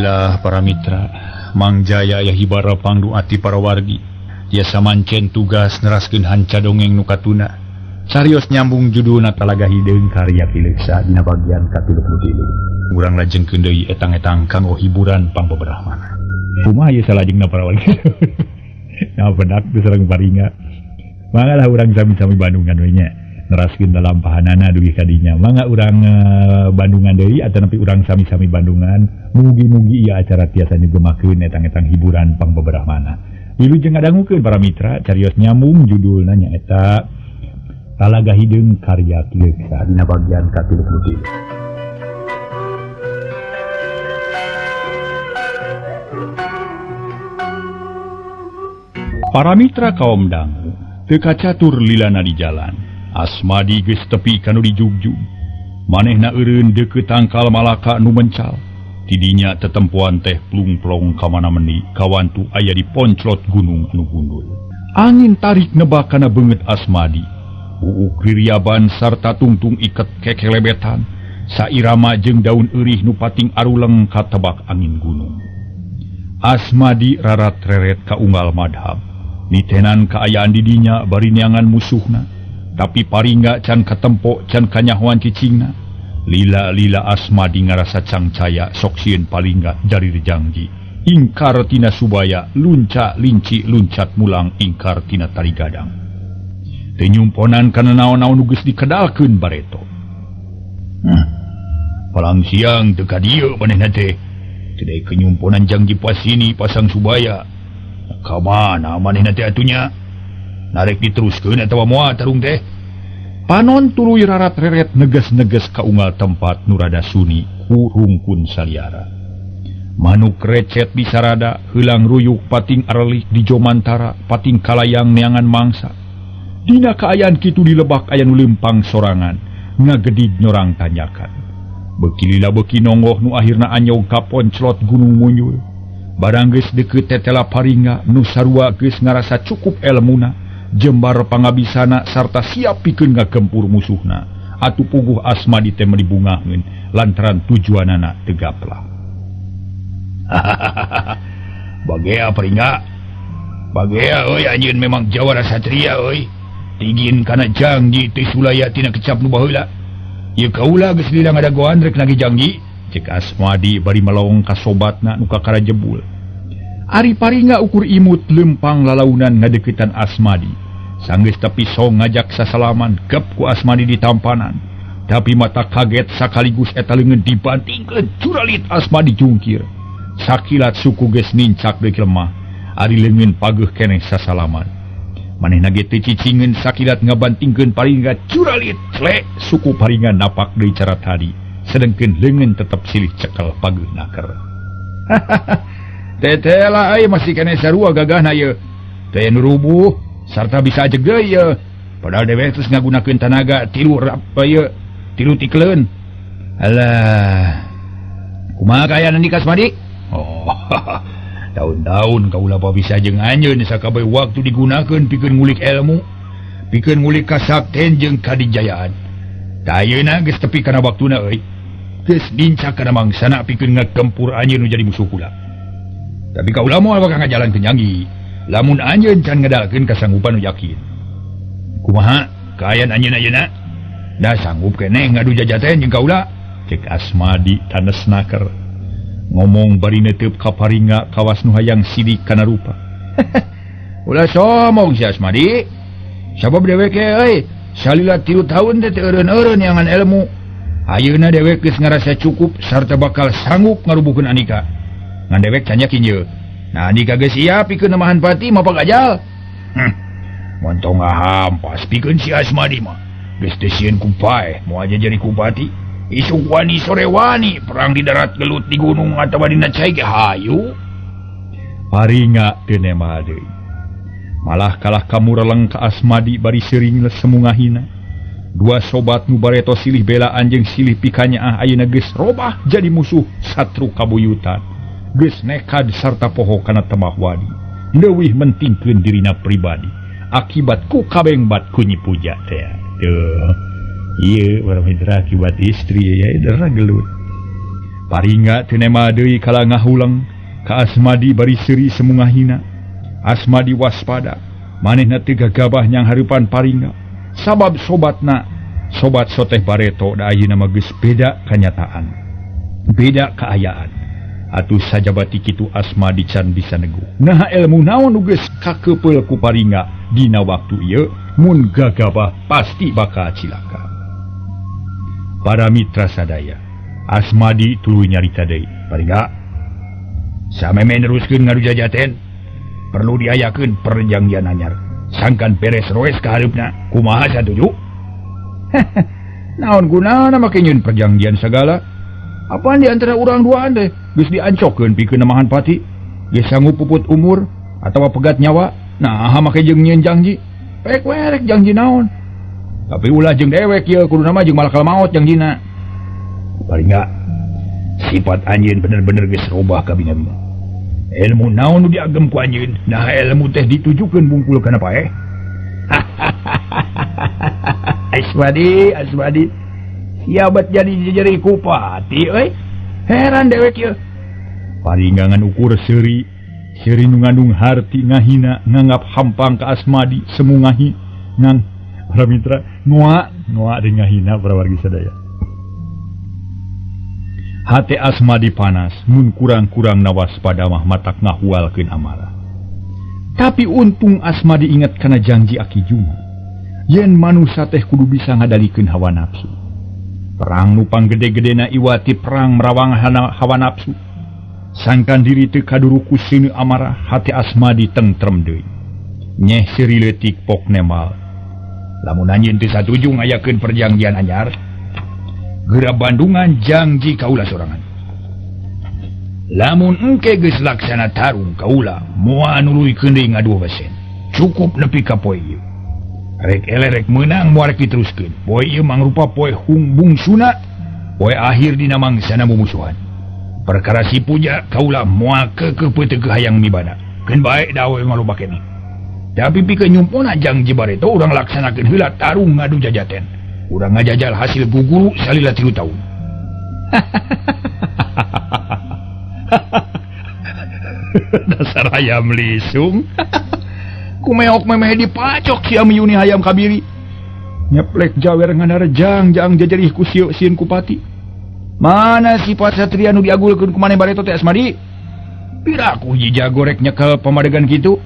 Alhamdulillah para mitra, Mang Jaya aya hibara pangdu ati para wargi. Tiasa mancen tugas neraskeun hanca dongeng nu katuna. Carios nyambung judulna Talaga Hideung karya Ki Leuksa dina bagian ka-33. Urang lajengkeun deui etang-etang kanggo hiburan pangbeberahmana. Kumaha ieu salajengna para wargi? Nah, benak teu sareng paringa. Mangga lah urang sami-sami Bandungan we nya. Neraskeun lalampahanana dugi ka dinya. Mangga urang Bandungan deui atanapi urang sami-sami Bandungan. Mugi-mugi ieu acara tiasa nyugemakeun etang-etang hiburan pangbeberahmana. Wilujeng ngadangukeun para mitra, carios nyambung judulna nyaeta Talaga Hideung karya Ki Leuksa dina bagian ka-33. Para mitra kaum dangu, teu kacatur lilana di jalan. Asmadi geus tepi kanu dijugjug. Manehna eureun deukeut tangkal malaka nu mencal. Tidinya tetempoan teh plung-plong ka mana meni, kawantu aya di ponclot gunung anu gundul. Angin tarik nebak kana beungeut Asmadi. Uuk ririaban sarta tungtung iket kekelebetan. Sairama jeung daun eurih nu pating aruleng katebak angin gunung. Asmadi rarat reret ka unggal madhab. Nitenan kaayaan didinya bari neangan musuhna. Tapi paringga can katempo can kanyahoan cicingna. Lila-lila Asmadi ngarasa cangcaya sok sieun paringga jarir jangji. Ingkar tina subaya lunca linci luncat mulang ingkar tina tari gadang. Teu nyumponan kana naon-naon nu geus dikedalkeun bareto. Palang siang teu ka dieu manehna teh. Teu daek kenyumponan jangji pasini pasang subaya. Ka mana manehna teh atunya? Narek diteruskeun atawa moal tarung teh. Panon tuluy rarat reret neges-neges ka unggal tempat nu rada suni ku rungkun saliara. Manuk recet di sarada, heulang ruyuk pating arelih di jomantara, pating kalayang neangan mangsa. Dina kaayaan kitu di lebak aya nu leumpang sorangan, ngagedig nyorang tanyakan. Beuki lila beuki nonggoh nu akhirna anyog ka ponclot gunung munyul. Barang geus deukeut tetela paringa nu sarua geus ngarasa cukup elmuna, jembar pangabisana sarta siap pikeun ngagempur musuhna. Atuh puguh Asmadi teh meuni bungaheun lantaran tujuanana teu gaplah. Bagea paringa. Bagea euy anjeun memang jawara satria euy. Tigin kana jangji teh sulaya tina kecap nu baheula. Ieu kaula geus lila ngadagoan rek nagih jangji. Cek Asmadi bari melong ka sobatna nu kakara jebul. Ari paringa ukur imut lempang lalaunan ngadeuketan Asmadi. Sanggeus tepi song ngajak sasalaman gep ku Asmadi ditampanan. Tapi mata kaget sakaligus eta leungeun dibantingkeun curalit Asmadi jungkir. Sakilat suku geus nincak deui lemah. Ari leungeun pageuh keneh sasalaman. Manehna ge teu cicingeun sakilat ngabantingkeun paringa curalit cle suku paringa napak deui cara tadi. Sedengkeun leungeun tetep silih cekel pageuh naker. Tetela euy masih keneh sarua gagahna ieu. Teu nu rubuh sarta bisa ajeg deui ieu. Padahal dewek terus ngagunakeun tanaga tilu apa ieu? Tilu tikleun. Alah. Kumaha kaayaan nikah Asmadi? Oh. Tahun-tahun kaula bisa jeung anjeun sakabeh waktu digunakeun pikeun ngulik ilmu, pikeun ngulik kasakten jeung kadijayaan. Tah ayeuna geus tepi kana waktuna euy. Geus nincak kana mangsana pikeun ngagempur anjeun nu jadi musuh kula. Tapi kaula moal bakal ngajalankeun janji. Lamun anjeun can ngedalkeun kasanggupan nu yakin. Kumaha kaayaan anjeun ayeuna? Da sanggup keneh ngadu jajaten jeung kaula? Cek Asmadi tanes naker. Ngomong bari neuteub ka paringa kawas nu hayang sidik kana rupa. Ulah somong si Asmadi. Sabab dewek euy, salila 3 tahun teh teu eureun-eureun neangan ilmu. Ayeuna dewek geus ngarasa cukup sarta bakal sanggup ngarubuhkeun Andika. Ngan dewek can yakin ye. Nah Andika geus siap pikeun nemahan pati mapa gajal. Montong ngahampas pikeun si Asmadi mah. Geus teu sieun ku paeh, moal jadi kupati. Isuk wani sore wani perang di darat gelut di gunung atawa dina cai ge hayu. Paringa teu nema deui. Malah kalah kamureleng ka Asmadi bari seuring semungahina. Dua sobat nu bareto silih belaan jeung silih pikanyaah ayeuna geus robah jadi musuh satru kabuyutan. Geus nekad sarta poho kana temah wadi. Leuwih mentingkeun dirina pribadi. Akibat ku kabeng bat ku Nyi Puja teh. Tuh. Ieu para mitra akibat istri ya gelut. Paringga teu nema deui kala ngahuleng ka Asmadi bari seuri semungahina. Asmadi waspada, manehna teu gagabah nyang hareupan Paringga. Sabab sobatna, sobat soteh bareto da ayeuna mah geus beda kanyataan. Beda kaayaan. Atuh sajabati kitu Asmadi can bisa neguh. Naha ilmu naon nu geus kakepeul ku Paringga dina waktu ieu mun gagabah pasti bakal cilaka. Para mitra sadaya, Asmadi tuluy nyarita deui. Paringga, sameme neruskeun ngadu jajaten, perlu diayakeun perjanjian anyar. Sangkan beres roes ka hareupna, kumaha satuju? Naon gunana make nyieun perjanjian sagala? Apaan di antara urang duaan teh geus diancokeun pikeun nemahan pati, geus sanggup puput umur atawa pegat nyawa, nah make jeung nyieun janji. Pek we rek janji naon? Tapi ulah jeung dewek ieu kuduna mah jeung malakal maot janjina. Paringga, sifat anjeun bener-bener geus robah kabina-bina. Ilmu naon nu diagem ku anjeun? Nah ilmu teh ditujukeun bungkul kana paeh. Asmadi, Asmadi. Siabat jadi jejeri kupati euy. Heran dewek ieu. Paringga ngan ukur seuri, seuri nu ngandung harti ngahina nganggap hampang ka Asmadi semungahi nang para mitra noa noa deui ngahina para wargi sadaya. Hate Asmadi panas mun kurang-kurang nawaspada mah matak ngahualkeun amarah. Tapi untung Asmadi ingat kana janji Aki Juma. Yen manusa teh kudu bisa ngadalikeun hawa nafsu. Perang nu panggede-gedena iwati perang merawang hawa nafsu. Sangkan diri teu kaduru ku seuneu amarah, hate Asmadi tentrem deui. Nyeh seuri leutik pok nemal. Lamun anjeun teu satuju ngayakeun perjanjian anyar, geura bandungan janji kaula sorangan. Lamun engke geus laksana tarung kaula moal nuluykeun deui ngadu besen. Cukup nepi ka poe ieu. Rek eleh rek meunang moal rek diteruskeun. Poe ieu mangrupa poe hung bungsuna, poe akhir dina mangsana mumusuhan. Perkara si puja kaula moal keukeuh peuteuk hayang mibana. Keun bae dawe mah loba keneh. Tapi pikeun nyumpona janji bareto urang laksanakeun heula tarung ngadu jajaten. Urang ngajajal hasil guguru salila 3 tahun. Dasar hayam lisung. Kumeok memeh dipacok si Amiyuni hayam kabiri. Nyeplek jawer nganarejang jang jajarih ku sieun kupati. Mana sifat satria nu diagulkeun ku maneh bareto teh Asmadi? Piraku hiji jago rek nyekel pamadegan kitu.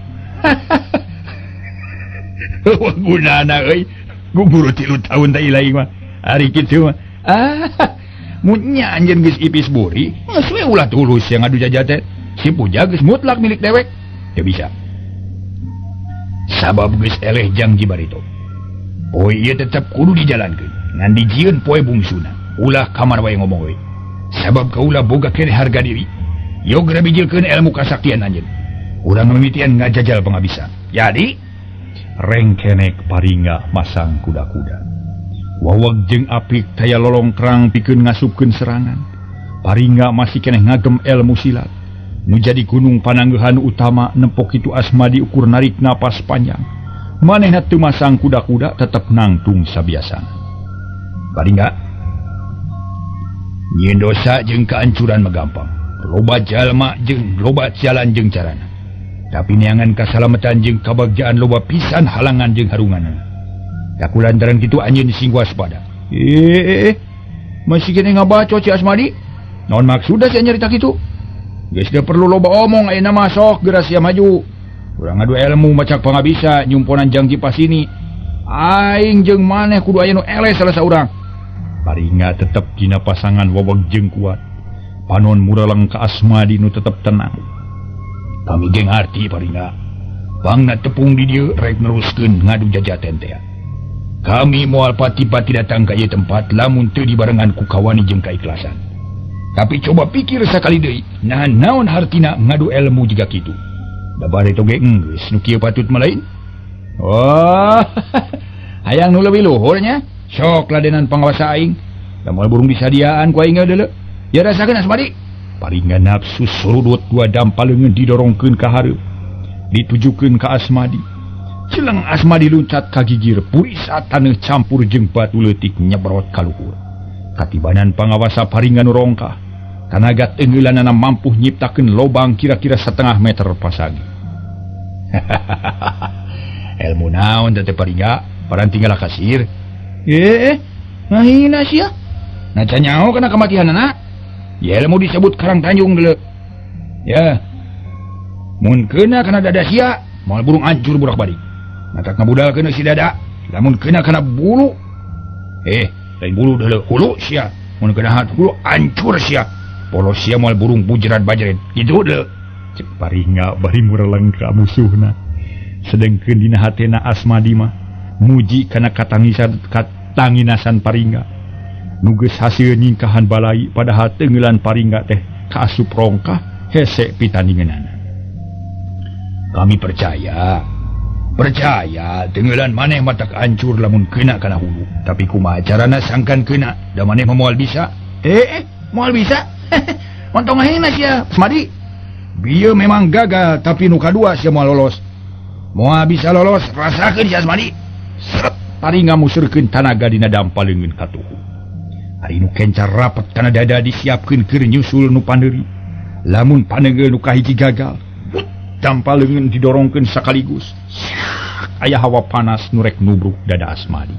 Wah gunana euy. Guguru 3 tahun teh ilahi mah. Ari kitu mah. Ah, mun nya anjeun geus ipis buri, geus we ulah tulus yang ngadu jajaten. Si puja geus mutlak milik dewek. Teu bisa. Sabab geus eleh janji barito. Poe ieu tetep kudu dijalankeun. Ngan dijieun poe bungsuna. Ulah kamar wae ngomong we. Sabab kaula boga keneh harga diri. Yo geura bijilkeun ilmu kasaktian anjeun. Urang mimitian ngajajal pangabisa. Jadi rengkenek Paringga masang kuda-kuda. Waweg jeung apik taya lolongkrang pikeun ngasupkeun serangan. Paringga masih keneh ngagem ilmu silat. Nu jadi gunung pananggehan utama nempok itu Asmadi ukur narik napas panjang. Manehna teu masang kuda-kuda tetep nangtung sabiasana. Paringga nyieun dosa jeung kehancuran mah gampang. Loba jalma jeung loba jalan jeung carana. Tapi neangan kasalamatan jeung kabagjaan loba pisan halangan jeung harunganana. Taku lantaran kitu anjeun sing waspada. Masih keneh ngabaco si Asmadi? Naon maksudna sia nyarita kitu? Geus teu perlu loba omong ayeuna mah sok geura sia maju. Urang ngadu ilmu macak pangabisa nyumponan janji pasini. Aing jeung maneh kudu aya nu eleh salah saurang. Paringga tetep dina pasangan waweg jeung kuat. Panon mureleng ka Asmadi nu tetep tenang. Kami ge ngarti Paringga. Pangna tepung di dieu rek neruskeun ngadu jajaten teh. Kami moal pati-pati datang ka ieu tempat lamun teu dibarengan ku kawani jeung kaikhlasan. Tapi coba pikir sakali deui, nah naon hartina ngadu ilmu jiga kitu. Da bareto ge enggeus nu kieu patut mah lain. Oh, hayang nu leuwih luhur nya. Sok ladenan pangawasa aing. Da moal burung disadiaan ku aing deuleu. Ya rasakeun Asmadi. Paringga nafsu surudut dua dampal leungeun didorongkeun ka hareup. Ditujukeun ka Asmadi. Celeng Asmadi luncat ka gigir, purisa taneuh campur jeung batu leutik nyebrot ka luhur. Katibanan pangawasa Paringga nu rongkah. Tanaga tenggelanana mampu nyiptakeun lobang kira-kira setengah meter pasagi. Ilmu naon teh Paringga, paran tinggal kasir. Ngahina sia. Nah nyaho kana kematianana. Ya ilmu disebut Karang Tanjung deuleu. Ya. Mun kena kana dada sia, moal burung hancur burak balik. Matak ngabudalkeun si dada, lamun kena kana bulu. Lain bulu deuleu, hulu sia. Mun kena hulu hancur sia. Polos sia moal burung bujerat bajret. Kitu deuleu. Cek Paringga bari mureleng ka musuhna. Sedengkeun dina hatena Asmadi mah muji kana katangisan katanginasan Paringga. Nu geus hasil nyingkahan balai padahal teungeulan Paringga teh kaasup rongkah hese pitandinganana. Kami percaya. Percaya teungeulan maneh matak hancur lamun kena kana hulu. Tapi kumaha carana sangkan kena da maneh mah moal bisa. Moal bisa. Montong ngahina sia, Asmadi. Bieu memang gagal tapi nu kadua sia moal lolos. Moal bisa lolos, rasakeun si Asmadi. Seret Paringga musurkeun tanaga dina dampal leungeun katuhu. Ari nu kencar rapet kana dada disiapkeun keur nyusul nu pandeuri. Lamun paneunggeul nu kahiji gagal, but dampal leungeun didorongkeun sakaligus. Aya hawa panas nu rek nubruk dada Asmadi.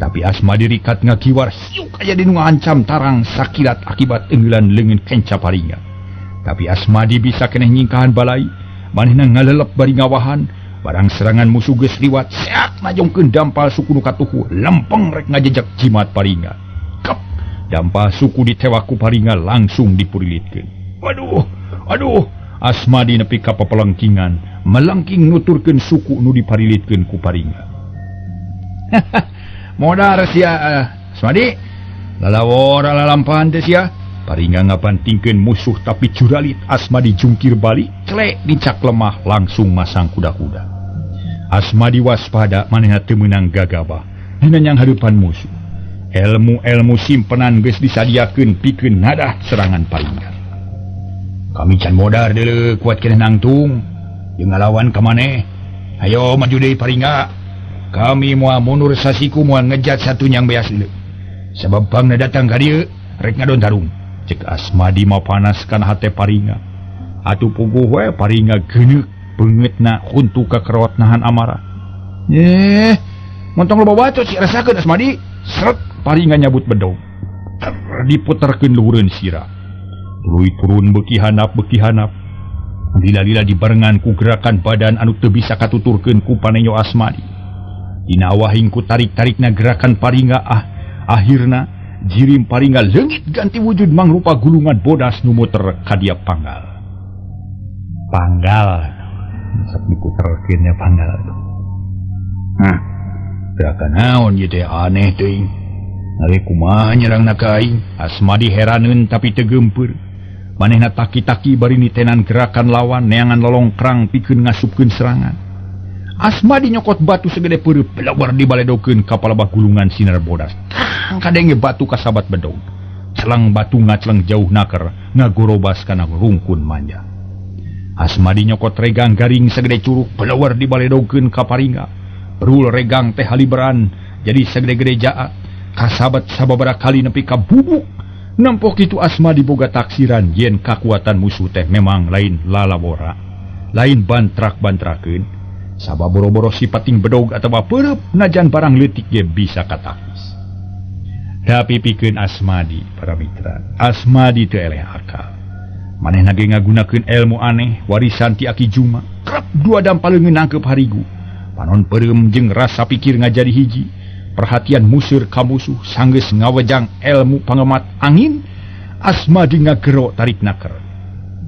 Tapi Asmadi rikat ngakiwar siuk aya dinu ngancam tarang sakilat akibat enggelan leungeun kenca Paringga. Tapi Asmadi bisa keneh nyingkahan balai. Manehna ngalelep bari ngawahan, barang serangan musuh geus liwat, seak najongkeun dampal suku nu katuhu, lempeng rek ngajejak jimat Paringga. Kep, dampal suku ditewak ku Paringga langsung dipurilitkeun. Waduh, aduh, Asmadi nepi ka papelengkingan, melengking nuturkeun suku nu diparilitkeun ku Paringga. Modar sia, Asmadi, lalawora lalampahan teh sia. Paringga ngabantingkeun musuh tapi curalit Asmadi jungkir balik, celek dicak lemah langsung masang kuda-kuda. Asmadi waspada manehna teu meunang gagabah dina nyang hareupan musuh. Ilmu-ilmu simpenan geus disadiakeun pikeun nadah serangan Paringga. Kami can modar deuleu kuat keneh nangtung jeung ngalawan ka maneh. Hayo maju deui Paringga. Kami moal mundur sasiku moal ngejat satu nyang beas deuleu. Sabab pangna datang ka dieu rek ngadon tarung. Cek Asmadi mah panas kana hate Paringga. Atuh puguh we Paringga geuneuk beungeutna huntu ka kerot nahan amarah. Montong loba bacot si rasakeun Asmadi. Seret Paringga nyabut bedog. Diputerkeun luhureun sirah. Tuluy turun beuki handap beuki handap. Lila-lila dibarengan ku gerakan badan anu teu bisa katuturkeun ku panenyo Asmadi. Dina awahing ku tarik-tarikna gerakan Paringga akhirna jirim Paringga leungit ganti wujud mangrupa gulungan bodas nu muter ka dia panggal. Panggal sok diputerkeun nya panggal. Gerakan naon ieu teh aneh teuing. Ari kumaha nyerangna ka aing? Asmadi heraneun tapi teu geumpeur. Manehna taki-taki bari nitenan gerakan lawan neangan lolongkrang pikeun ngasupkeun serangan. Asmadi nyokot batu segede peureub pelawar dibaledokeun ka palebah gulungan sinar bodas. Kadenge batu kasabat bedog. Celeng batu ngaceleng jauh naker ngagorobas kana rungkun manja. Asmadi nyokot regang garing segede curug pelawar dibaledokeun ka Paringga. Rul regang teh haliberan jadi segede-gede jaat. Kasabat sababaraha kali nepi ka bubuk. Nempok kitu Asmadi boga taksiran yen kakuatan musuh teh memang lain lalawora. Lain bantrak-bantrakeun. Sabab boro-boro sipating bedog atawa peureub najan barang leutik ge bisa katakis. Tapi pikeun Asmadi para mitra, Asmadi teu eleh akal. Manehna ge ngagunakeun ilmu aneh warisan ti Aki Juma. Krep dua dampal leungeun nangkep harigu. Panon peureum jeung rasa pikir ngajadi hiji. Perhatian museur ka musuh sanggeus ngawejang ilmu pangemat angin. Asmadi ngagero tarik naker.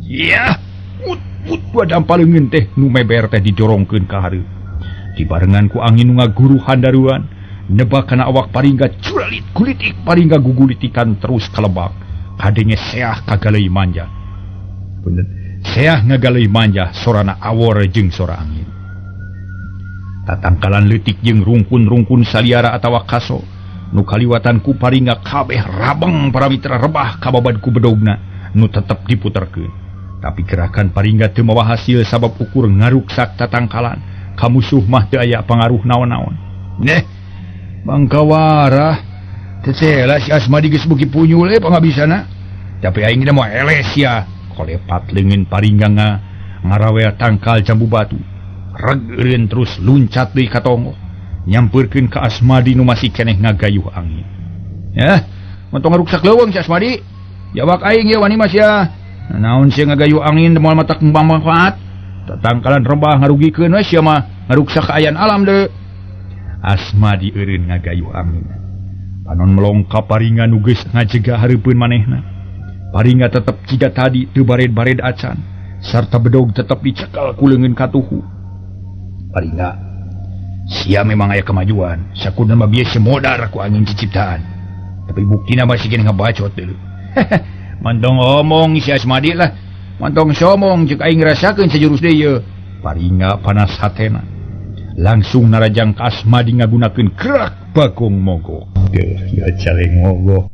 Yah, mut dua dampal leungeun teh nu meber teh didorongkeun ka hareup. Dibarengan ku angin nu ngaguru handaruan, nebak kana awak Paringga curalit kulitik Paringga gugulitikan terus kalebak. Kadenge seah kagaleuy manja. Punten. Seah ngagaleuy manja sorana awor jeung sora angin. Tatangkalan leutik jeung rungkun-rungkun saliara atawa kaso nu kaliwatan ku Paringga kabeh rabeng para mitra rebah kababad ku bedogna nu tetep diputerkeun. Tapi gerakan Paringga teu mawa hasil sabab ukur ngaruksak tatangkalan ka musuh mah teu aya pangaruh naon-naon. Neh, bangkawarah teh si Asmadi geus beuki punyul pangabisana. Tapi aing mah eleh sia. Kolepat leungeun Paringga ngarawel tangkal jambu batu. Reg eureun terus luncat deui ka tonggoh. Nyampeurkeun ka Asmadi nu masih keneh ngagayuh angin. Ya, montong ngaruksak leuweung si Asmadi. Jawak aing ye wani mah sia. Naon sia ngagayuh angin moal matak manfaat. Tatangkalan rebah ngarugikeun we sia mah, ngaruksak kaayaan alam deui. Asmadi eureun ngagayuh angin. Panon melongka Paringga nu geus ngajega hareupeun manehna. Paringga tetep jiga tadi teu bared-bared acan, sarta bedog tetep dicekal ku leungeun katuhu. Paringga, sia memang aya kemajuan, sakudna mah bieu modar ku angin ciciptaan. Tapi buktina masih keneh ngabacot deui. Mantong omong si Asmadi lah. Mantong somong cek aing ngerasakeun sajurus deui ye. Paringga panas hatena. Langsung narajang ka Asmadi ngagunakeun kerak bagong mogok. Deuh, ya caleng mogok.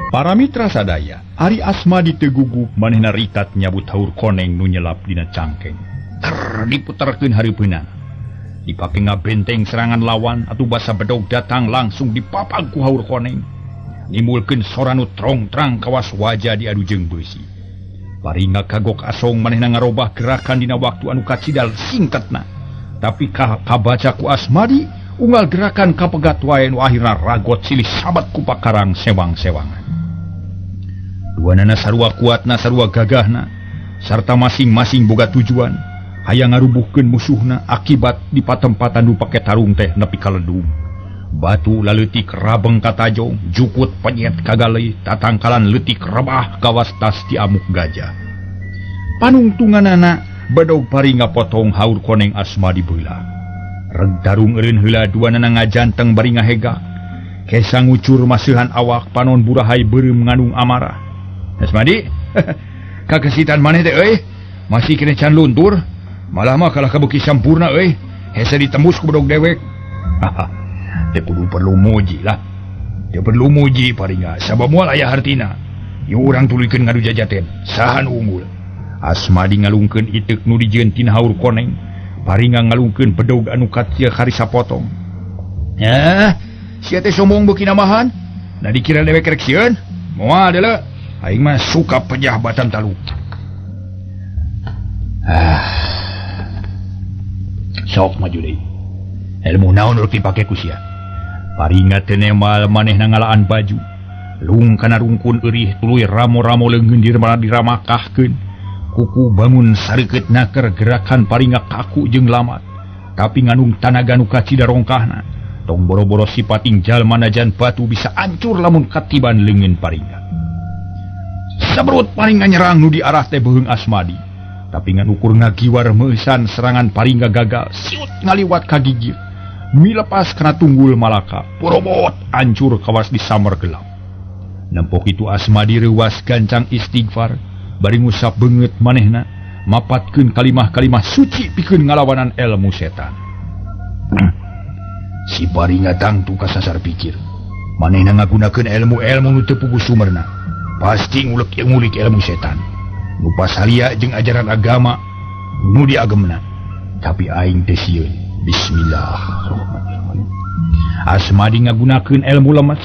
Para mitra sadaya, ari Asmadi teu gugup manehna rikat nyabut haur koneng nu nyelap dina cangkeng. Ter diputerkeun hareupeunna. Dipake ngabenteng serangan lawan atuh basa bedog datang langsung dipapag ku haur koneng. Nimbulkeun sora nu trong-trang kawas wajah diadu jeung beusi. Paringga kagok asong manehna ngarobah gerakan dina waktu anu kacidal singkatna. Tapi kabaca ku Asmadi unggal gerakan kapegat wae nu akhirna ragot silih sabat ku pakarang sewang-sewangan. Duanana sarua kuatna sarua gagahna sarta masing-masing boga tujuan hayang ngarubuhkeun musuhna akibat di patempatan nu pake tarung teh nepi ka ledung. Batu laleutik rabeng katajong, jukut penyet kagaleuy, tatangkalan leutik rebah kawas tas diamuk gajah. Panungtunganana bedog Paringga potong haur koneng Asmadi beula. Reg tarung eureun heula duanana ngajanteng bari ngahegak. Kesa ngucur maseuhan awak panon burahay beureum ngandung amarah. Asmadi, kakesitan maneh teh euy, masih keneh can luntur, malah mah kalah kabeuki sampurna euy, hese ditembus ku bedog dewek. Haha. Teu kudu perlu muji lah. Teu perlu muji Paringga, sabab moal aya hartina. Ieu urang tuluykeun ngadu jajaten, saha nu unggul. Asmadi ngalungkeun iteuk nu dijieun tina haur koneng, Paringga ngalungkeun bedog anu katia karisa potong. Yah, sia teh sombong beuki namahan. Da dikira dewek rek sieun? Moal deuleu. Aing mah suka pejah batan talu. Ah. Sok maju deui. Ilmu naon rek dipake ku sia? Paringga teu nemal manehna ngalaan baju. Lung kana rungkun eurih tuluy ramo-ramo leungeun diramakahkeun. Kuku bangun sareukeut naker gerakan Paringga kaku jeung lamat. Tapi ngandung tanaga nu kacida rongkahna. Tong boro-boro sipating jalma najan batu bisa ancur lamun katiban leungeun Paringga. Sabrut Paringga nyerang nu diarah teh beuheung Asmadi. Tapi ngan ukur ngagiwar meusan serangan Paringga gagal, siut ngaliwat ka gigir. Milepas kana tunggul malaka, porobot ancur kawas di samar gelap. Nempok itu Asmadi reuwas gancang istighfar, bari ngusap beungeut manehna, mapatkeun kalimah-kalimah suci pikeun ngalawanan ilmu setan. Si Paringga tangtu kasasar pikir. Manehna ngagunakeun ilmu-ilmu nu teu puguh sumerna. Pasti ngulik ilmu setan. Nu pasalia jeung ajaran agama nu diagemna. Tapi aing teh sieun. Bismillahirrahmanirrahim. Asmadi ngagunakeun ilmu lemes.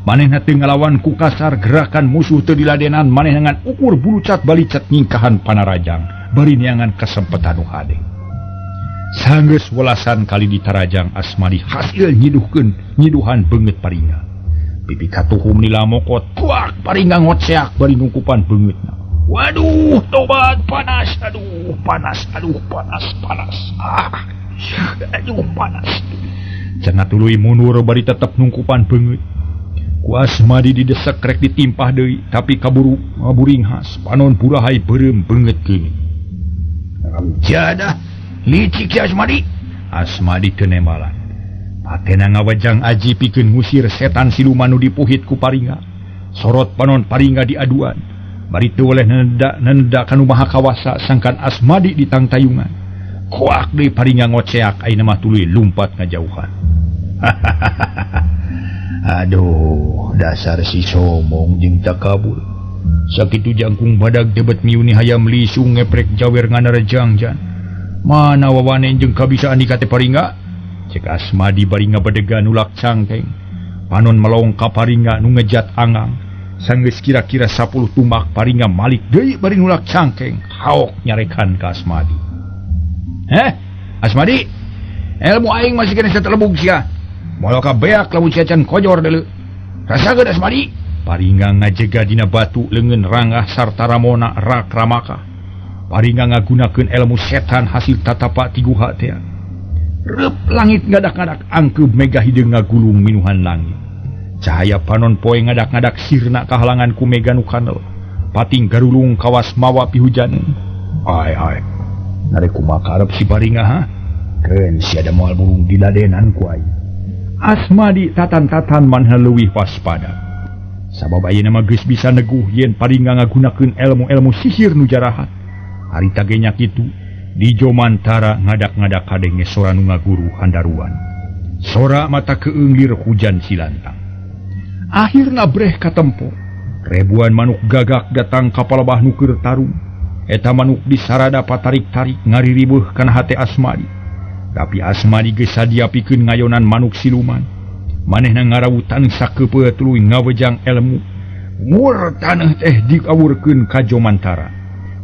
Manehna teu ngalawan ku kasar gerakan musuh teu diladenan, manehna ngan ukur bulucat balicat nyingkahan panarajang bari neangan kasempatan nu hade. Sanggeus welasan kali ditarajang Asmadi hasil nyiduhkeun nyiduhan beungeut Paringga. Pipi katuhum nila mokot, kuak Paringga ngotseak bari nungkupan beungeutna. Waduh, tobat panas, aduh panas, aduh panas, panas. Ah, aduh panas. Cenah tuluy mundur bari tetep nungkupan beungeut. Ku Asmadi didesek rek ditimpah deui, tapi kaburu ngaburinghas, panon burahay beureum beungeut geuning. Jadah, licik si Asmadi. Asmadi teu nembalan. Patena ngawejang aji pikeun ngusir setan siluman nu dipuhit ku Paringga. Sorot panon Paringga diaduan. Bari teu weleh nenda kanu maha kawasa sangkan Asmadi ditangtayungan. Koak deui Paringga ngoceak ayeuna mah tuluy lumpat ngajauhan. Aduh, dasar si somong jeung takabur. Sakitu jangkung badag debet miuni hayam lisung ngeprek jawer nganarejang jan. Mana wawane jeung kabisaan dikate Paringga? Cek Asmadi bari ngabedega nulak cangkeng. Panon melong ka Paringa nu ngejat angang. Sanggeus kira-kira 10 tumbak Paringa malik deui bari nulak cangkeng. Haok nyarekan ka Asmadi. Heh, Asmadi, ilmu aing masih kena satelebug sia. Moal ka beak lamun sia can kojor deuleu. Rasakeun Asmadi. Paringa ngajega dina batu leungeun rangah sarta ramona rak ramaka. Paringa ngagunakeun ilmu setan hasil tatapa ti guha teh. Reup langit ngadak-ngadak angkeub mega hideung ngagulung minuhan langit. Cahaya panon poe ngadak-ngadak sirna kahalangan ku mega nu kanel. Pating garulung kawas mawa pihujaneun. Ai ai. Narek kumaha karep si Paringa ha? Keun sia da moal burung diladenan ku aing. Asmadi tatan-tatan manha leuwih waspada. Sabab ayeuna mah geus bisa neguh yen Paringa ngagunakeun ilmu-ilmu sihir nu jarahat. Harita ge nya kitu. Di Jomantara ngadak-ngadak kadenge sora nu ngaguru handaruan. Sora mata keunglir hujan silantang. Akhirna breh katempo. Ribuan manuk gagak datang ka palebah nu keur tarung. Eta manuk disarada patarik-tarik ngariribeuh kana hate Asmadi. Tapi Asmadi geus sadia pikeun ngayonan manuk siluman. Manehna ngarawutan sakeupeuh tuluy ngawejang ilmu. Ngur taneuh teh diawurkeun ka Jomantara.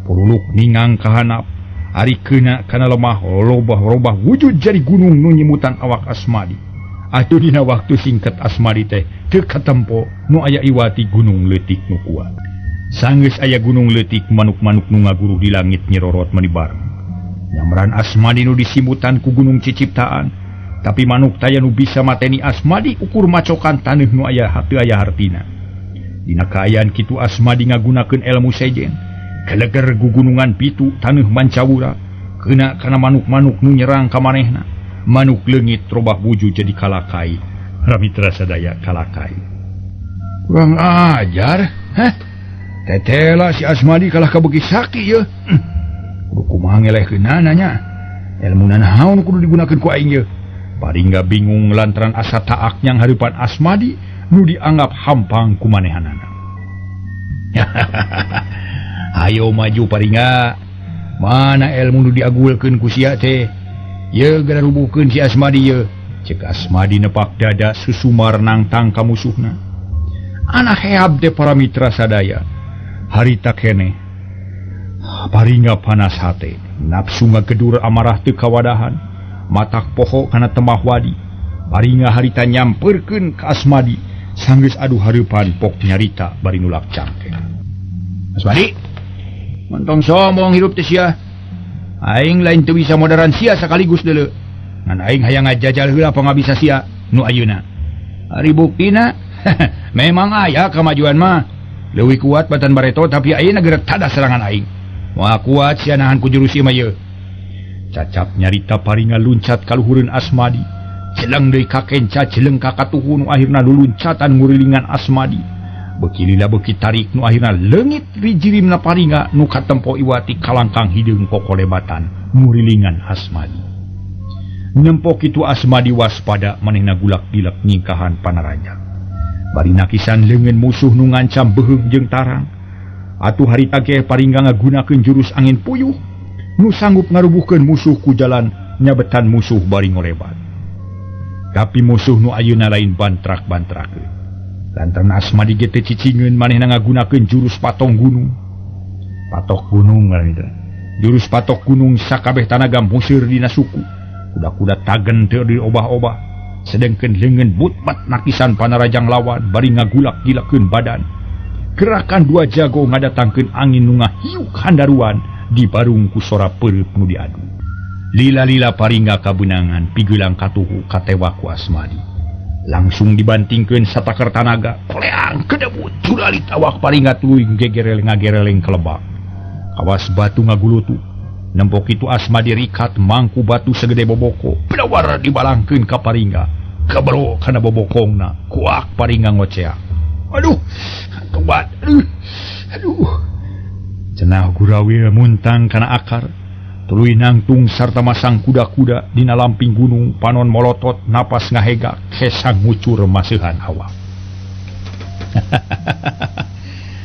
Puruluk ningang kahanap. Ari keuna kana lemah robah-robah wujud jadi gunung nu nyimutan awak Asmadi. Atuh dina waktu singkat Asmadi teh teu katempo nu aya iwati gunung leutik nu kuat. Sanggeus aya gunung leutik manuk-manuk nu ngaguruh di langit nyerorot meuni bareng. Nyamran Asmadi nu disimutan ku gunung ciciptaan, tapi manuk taya nu bisa mateni Asmadi ukur macokan taneuh nu aya teu aya hartina. Dina kaayaan kitu Asmadi ngagunakeun ilmu sejen. Keleger gugunungan pitu taneuh mancawura kena kana manuk-manuk nu nyerang ka manehna. Manuk leungit robah wujud jadi kalakai. Ramitra sadaya kalakai. Kurang ajar, heh? Tetela si Asmadi kalah kabeuki sakti yeuh. Kudu kumaha ngelehkeunana nya. Elmuna naon kudu digunakeun ku aing yeuh. Paringga bingung lantaran asa taak nyang hareupan Asmadi nu dianggap hampang ku manehanana. Ayo maju Paringa. Mana ilmu nu diagulkeun ku sia teh? Yeuh geura rubuhkeun si Asmadi yeuh. Cek Asmadi nepak dada susumar nangtang ka musuhna. Anak heab teh para mitra sadaya. Harita keneh. Paringa panas hate, nafsu ngagedur amarah teu kawadahan. Matak poho kana temah wadi. Paringa harita nyamperkeun ka Asmadi. Sanggeus adu hareupan pok nyarita bari nulak cangkeng. Asmadi, mentong sombong hirup teh sia. Aing lain teu bisa modaran sia sakaligus deuleu. Ngan aing hayang ngajajal heula pangabisa sia nu ayeuna. Ari buktina memang aya kamajuan mah. Leuwih kuat batan bareto tapi ayeuna geura tada serangan aing. Moal kuat sia nahan ku jurus ieu mah yeuh. Cacap nyarita Paringa luncat ka luhureun Asmadi. Jeleng deui ka kenca jeleng ka katuhu nu akhirna luluncatan ngurilingan Asmadi. Beuki lila beuki tarik nu akhirna leungit rijirimna Paringa nu katempo iwati kalangkang hideung kokolebatan ngurilingan Asmadi. Nempo kitu Asmadi waspada manehna gulak-gilak nyingkahan panaraja. Bari nakisan leungeun musuh nu ngancam beuheung jeung tarang. Atuh harita ge Paringa ngagunakeun jurus angin puyuh nu sanggup ngarubuhkeun musuh ku jalan nyabetan musuh bari ngolebat. Tapi musuh nu ayeuna lain bantrak-bantrakeun. Lantaran Asmadi ge teu cicingeun manehna ngagunakeun jurus patong gunung. Patok gunung ngaran teh. Jurus patok gunung sakabeh tanaga museur dina suku. Kuda-kuda tagen teu diobah-obah. Sedengkeun leungeun butbat nakisan panarajang lawan bari ngagulak-gilakeun badan. Gerakan dua jago ngadatangkeun angin nu ngahiuk handaruan dibarung ku sora peureut nu diadu. Lila-lila Paringa kabeunangan pigelang katuhu katewak ku Asmadi. Langsung dibantingkeun sataker tanaga, koleang kedebut juralit awak Paringa tuluy gegereleng ngagereleng kelebak. Kawas batu ngagulutu. Nempo kitu Asmadi rikat mangku batu segede boboko, pelawar dibalangkeun ka Paringa. Kabro kana bobokongna, kuak Paringa ngoceak. Aduh, tobat. Aduh. Aduh. Cenah gurawil muntang kana akar. Tuluy nangtung sarta masang kuda-kuda dina lamping gunung, panon molotot napas ngahegak, kesang ngucur maseuhan awak.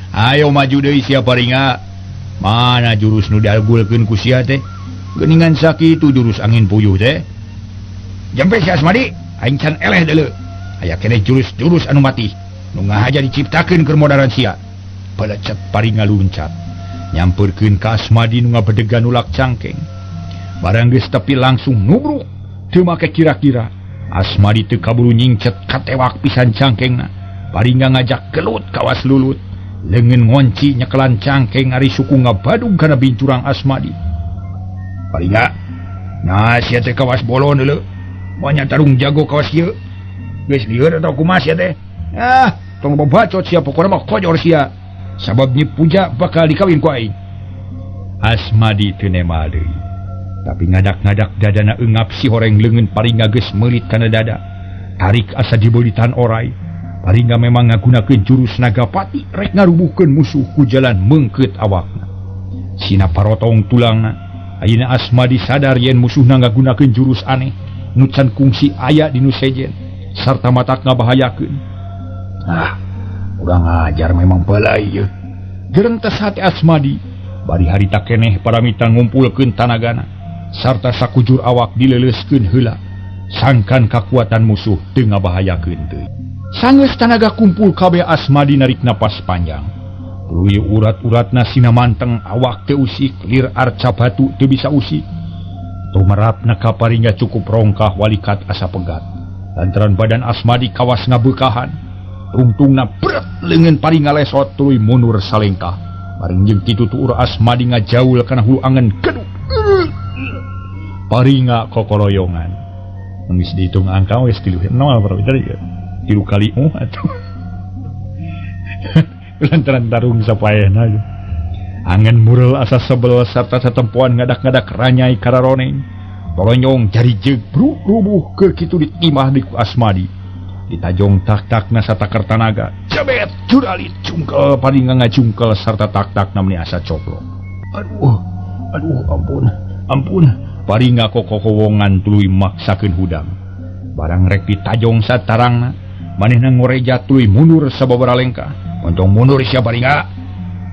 Ayo maju deui sia Paringa. Mana jurus nu diagulkeun ku sia teh? Geuningan sakitu jurus angin puyuh teh. Jampe si Asmadi aing can eleh deuleu. Aya keneh jurus-jurus anu mati nu ngahaja diciptakeun keur modaran sia. Palecet Paringa luncat nyamperkeun ka Asmadi nu ngabedegan nulak cangkeng. Barang geus tepi langsung nubruk teu make kira-kira. Asmadi teu kaburu nyingcet katewak pisan cangkengna. Paringa ngajak gelut kawas lulut. Leungeun ngonci nyekelan cangkeng ari suku ngabadug kana bincurang Asmadi. Paringa, nah sia teh kawas bolon deuleu. Moal tarung jago kawas ieu. Geus lieur atawa kumaha sia teh? Ah, tong babacot sia pokona mah kojor sia. Sabab Nyi Puja bakal dikawin ku aing. Asmadi teu nemal deui. Tapi ngadak-ngadak dadana eungap si horeng leungeun Paringa geus meulit kana dada. Tarik asa dibeulitan orai. Paringa memang ngagunakeun jurus Nagapati rek ngarubuhkeun musuh ku jalan meungkeut awakna. Sina parotong tulangna. Ayeuna Asmadi sadar yen musuhna ngagunakeun jurus aneh nu can kungsi aya di nu sejen sarta matak ngabahayakeun. Ah, urang ajar memang balai ieu. Gerentes hati Asmadi. Bari harita keneh paramita ngumpulkeun tanagana sarta sakujur awak dileuleuskeun heula. Sangkan kakuatan musuh teu ngabahayakeun deui. Sanggeus tanaga kumpul kabeh Asmadi narik napas panjang. Tuluy urat-uratna sina manteng awak teu usik, lir arca batu teu bisa usik. Tumerapna ka Paringa cukup rongkah walikat asa pegat. Lantaran badan Asmadi kawas ngabeukahan. Rungtungna bret leungeun Paringa lesot tuluy mundur salengkah. Bareng jeung kitu tuur Asmadi ngajaul kana hulu angen geduk. Paringa kokoroyongan. Geus dihitung angka geus 3-0 bro. 3 kali atuh. Lantaran tarung sapaehna. Angen murel asa sebel sarta satempoan ngadak-ngadak ranyai kararoneng. Tolonyong jari jeug bruk rubuh keur kitu ditimah di ku Asmadi. Ditajong tak-takna satakar tanaga. Jabet juralit cungkel Paringa ngajungkel sarta tak-takna meni asa coplok. Aduh, aduh ampun, ampun. Paringa kokokowongan tuluy maksakeun hudang. Barang rek ditajong satarangna, manehna ngoreja tuluy mundur sababaraha lengkah. Ontong mundur sia Paringa.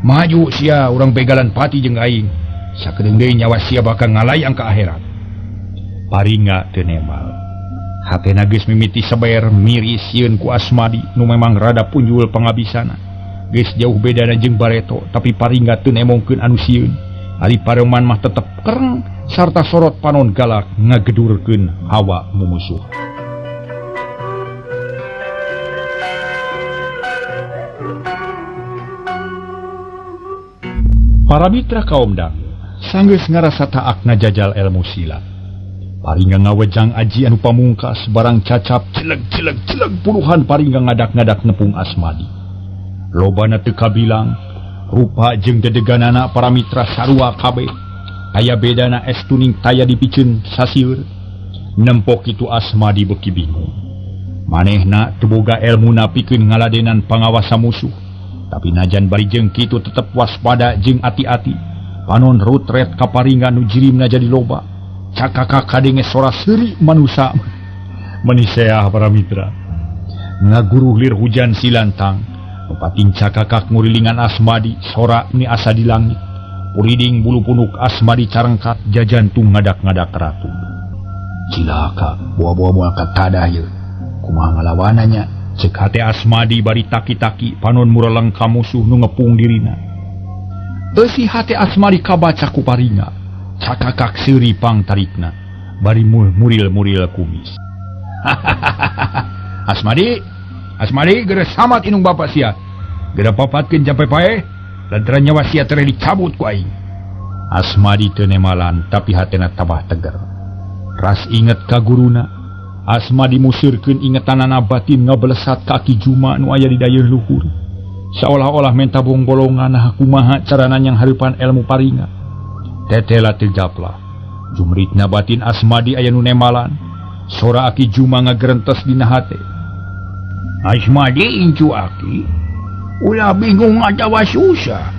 Maju sia urang begalan pati jeung aing. Sakedeung deui nyawa sia bakal ngalayang ka akhirat. Paringa teu nemal. Hatena geus mimiti seber miris sieun ku Asmadi nu memang rada punjul pangabisana. Geus jauh bedana jeung bareto, tapi Paringa teu nemongkeun anu sieun. Ari pareman mah tetep kereng sarta sorot panon galak ngagedurkeun hawa mumusuh. Para mitra kaum dang, sanggeus ngarasa taak ngajajal ilmu silat. Paringa ngawejang aji anu pamungkas barang cacap jeleg-jeleg-jeleg puluhan Paringa ngadak-ngadak nepung Asmadi. Lobana teu kabilang, rupa jeung dedeganana para mitra sarua kabeh. Aya bedana es tuning taya dipiceun sasieur. Nempok kitu Asmadi beuki bingung. Manehna teu boga elmuna pikeun ngaladenan pangawasa musuh. Tapi najan bari jeung kitu tetep waspada jeung ati-ati. Panon rutret ka Paringa nu jirimna jadi loba. Cakakak kadenge sora seuri manusa. Meniseah para mitra. Ngaguruh lir hujan silantang. Pating cakakak ngurilingan Asmadi sora ni asa di langit. Puriding bulu punuk Asmadi carengkat jajantung ngadak-ngadak ratu. Cilaka buah-buah moal katadah ieu. Kumaha ngalawananya? Cek hate Asmadi bari taki-taki panon mureleng ka musuh nu ngepung dirina. Eusi hate Asmadi kabaca ku Paringa. Cakakak seuri pangtarikna bari muril-muril kumis. Asmadi, Asmadi geura samat inung bapa sia. Geura papatkeun jampe paeh lantaran nyawa sia tereh dicabut ku aing. Asmadi teu nemalan tapi hatena tabah tegar. Ras inget ka guruna. Asmadi musirkeun ingetanana batin ngabelesat ka Ki Juma nu aya di dayeuh luhur. Saolah-olah menta bonggolongan nah kumaha carana nyang hareupan ilmu Paringa. Tetela teu japlah. Jumritna batin Asmadi aya nu nemalan. Sora Aki Juma ngagerentes dina hate. Asmadi incu aki, ulah bingung atawa susah.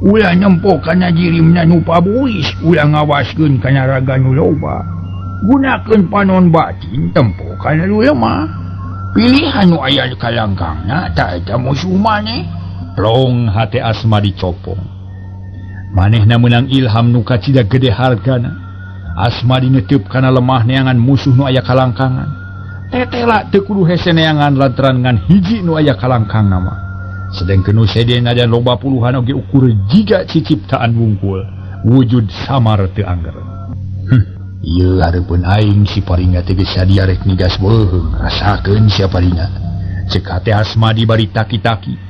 Ulah nempo kana jirimna nu pabuis, ulah ngawaskeun kana raga nu loba. Gunakeun panon batin tempo kana nu lemah. Pilihan nu aya kalangkangna ta eta musuh maneh. Plong hate Asmadi copong. Manehna meunang ilham nu kacida gede hargana. Asmadi neteup kana lemah neangan musuh nu aya kalangkangan. Tetela teu kudu hese neangan lantaran ngan hiji nu aya kalangkangna mah. Sedengkeun nu sejen najan loba puluhan oge ukur jiga ciciptaan wungkul, wujud samar teu angger. Ieu hareupeun aing si Paringa teh geus sadia rek nigas beuheung, rasakeun sia Paringa. Ceuk hate Asmadi bari taki-taki.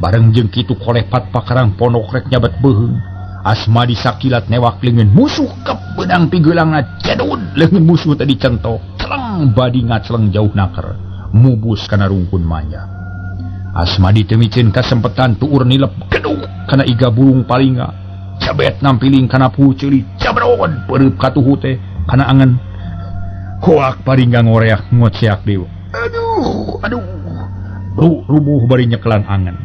Bareng jeung kitu kolepat pakarang pondok rek nyabat beuheung. Asmadi sakilat newak leungeun musuh kep beunang pigeulangna cedud leungeun musuh tadi centok celeng badi ngaceleng jauh naker mubus kana rungkun manja. Asmadi teu miceun kasempetan tuur nilep geduk kana iga burung Paringa cabet nampiling kana puceuli cabrod peureub katuhu teh kana angen koak Paringa ngoreak ngoceak deui aduh aduh rubuh bari nyekelan angen.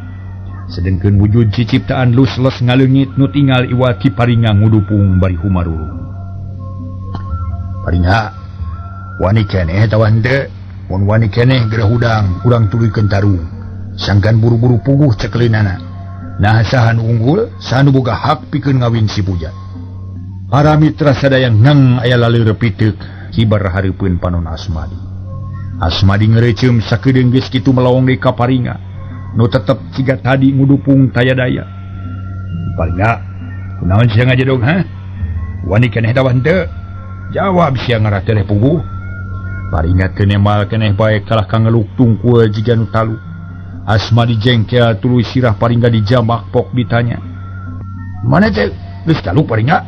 Sedengkeun wujud ciciptaan lus-les ngaleungit nu tinggal iwal Ki Paringa ngudupung bari humarurung. Paringa wani keneh atawa henteu? Mun wani keneh geura hudang urang tuluykeun tarung. Sangkan buru-buru puguh cekleunana. Nah saha nu unggul, saha nu boga hak pikeun ngawin si Puja. Para mitra sadaya ngang aya laleur piteuk kibar hareupeun panon Asmadi. Asmadi ngereceum sakedeung geus kitu melong deui ka Paringa. Nu tetep siga tadi ngudupung taya daya. Paringa, kunaon sia ngajedog ha? Wani keneh dawa henteu? Jawab sia ngarateleh puguh. Paringa teu nemal keneh bae kalah ka ngeluk tungkul jiga nu talu. Asmadi jengkel tuluy sirah Paringa dijamak pok ditanya. Mana teh geus talu Paringa?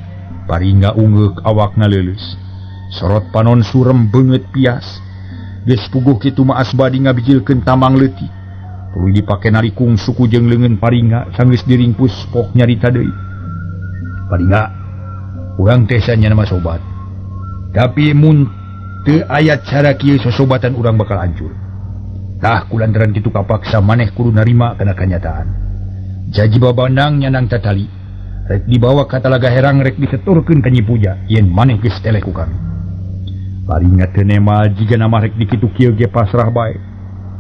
Paringa ungeuk awakna leuleus. Sorot panon surem beungeut pias. Geus puguh kitu mah Asmadi ngabijilkeun tamang leutik. Tuluy dipake narikung suku jeung leungeun Paringa sanggeus diringkus pok nyarita deui. Paringa, urang teh sanyana mah sobat. Tapi mun teu aya cara kieu sosobatan urang bakal hancur. Tah kulantaran kitu kapaksa maneh kudu narima kana kanyataan. Jaji babandang nyanang tatali. Rek dibawa ka Talaga Herang rek diseturkeun ka Nyi Puja yen maneh geus teleh ku kami. Paringa teu nemal jiga mah rek dikitu kieu ge pasrah bae.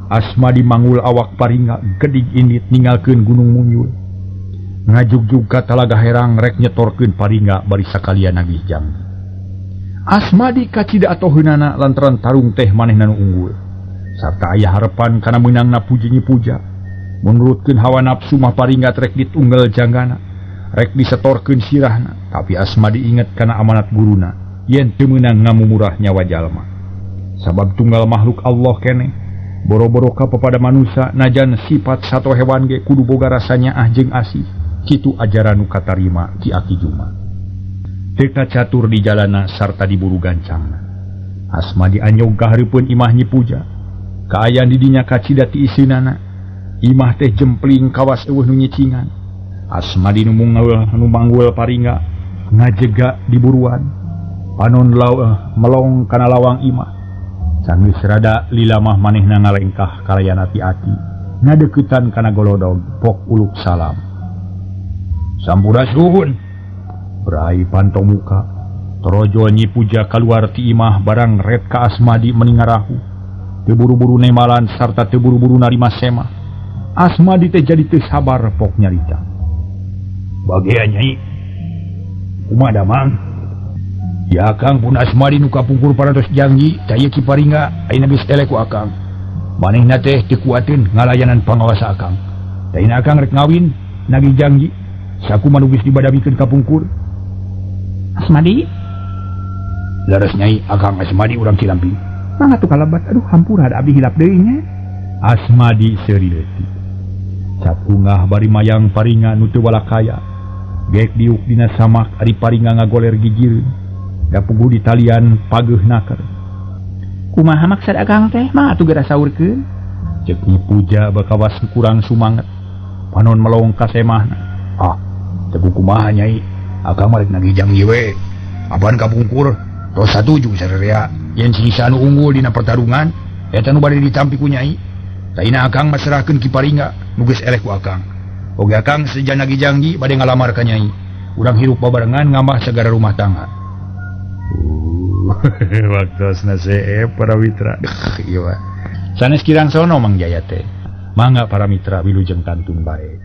Asmadi manggul awak Paringa gedig indit ninggalkeun Gunung Munyul. Ngajugjug ka Talaga Herang rek nyetorkeun Paringa bari sakalian nagih janji. Asmadi kacida atoheunana lantaran tarung teh manehna nu unggul. Sarta aya harepan kana meunangna puji Nyi Puja. Menurutkeun hawa nafsu mah Paringa rek ditunggal janggana, rek disetorkeun sirahna, tapi Asmadi inget kana amanat guruna yen teu meunang ngamumurah nyawa jalma. Sabab tunggal makhluk Allah keneh. Boro-boro ka papada manusia najan sifat sato hewan ge kudu boga rasanya ah jeung asih. Kitu ajaran nu katarima Ki Aki Juma. Teu kacatur di jalana sarta diburu gancangna. Asmadi anyog ka hareupeun imah Nyi Puja. Kaayaan di dinya kacida ti iseunana. Imah teh jempling kawas eueuh nu nyicingan. Asmadi nu manggul Paringa ngajega di buruan. Panon melong kana lawang imah. Sanggeus rada lila mah manehna ngalengkah kalayan ati-ati ngadeuketan kana golodog pok uluk salam. Sampurasuhun. Berai panto muka. Torojo Nyi Puja kaluar ti imah barang ret ka Asmadi meningarahu. Teu buru-buru nemalan sarta teu buru-buru narima semah. Asmadi teh jadi teu sabar pok nyarita. Bagean Nyai. Kumaha damang? Ya Akang pun Asmadi nu kapungkur parantos janji tah ieu Ki Paringa ayeuna geus eleh ku Akang. Manehna teh teu kuateun ngalayanan pangawasa Akang. Tah ayeuna Akang rek ngawin nagih janji sakumaha nu geus dibadamikeun kapungkur. Asmadi? Leres Nyai, Akang Asmadi urang Cilamping. Mangga tuh kalabat, aduh hampura da abdi hilap deui nya. Asmadi seuri leutik. Satungah bari mayang Paringa nu teu walakaya. Gek diuk dina samak ari Paringa ngagoler gigireun. Da puguh di talian pageuh naker. Kumaha maksad Akang teh? Mah atuh geura saurkeun. Ceuk Nyi Puja bakawas kurang sumanget. Panon melong ka semahna. Ah, teu kumaha Nyai? Akang mah rek nagih janji we. Apaan kapungkur? Tos satuju sarerea. Yen sing anu unggul dina pertarungan, eta nu bade ditampi ku Nyai. Taina Akang masrahkeun Ki Paringa nu geus eleh ku Akang. Oge Akang seja nagih janji bade ngalamar ka Nyai. Urang hirup babarengan ngamah sagara rumah tangga. Waktosna seep para mitra. Ieu mah. Sanes kirang sono Mang Jaya teh. Mangga para mitra wilujeng kantun bae.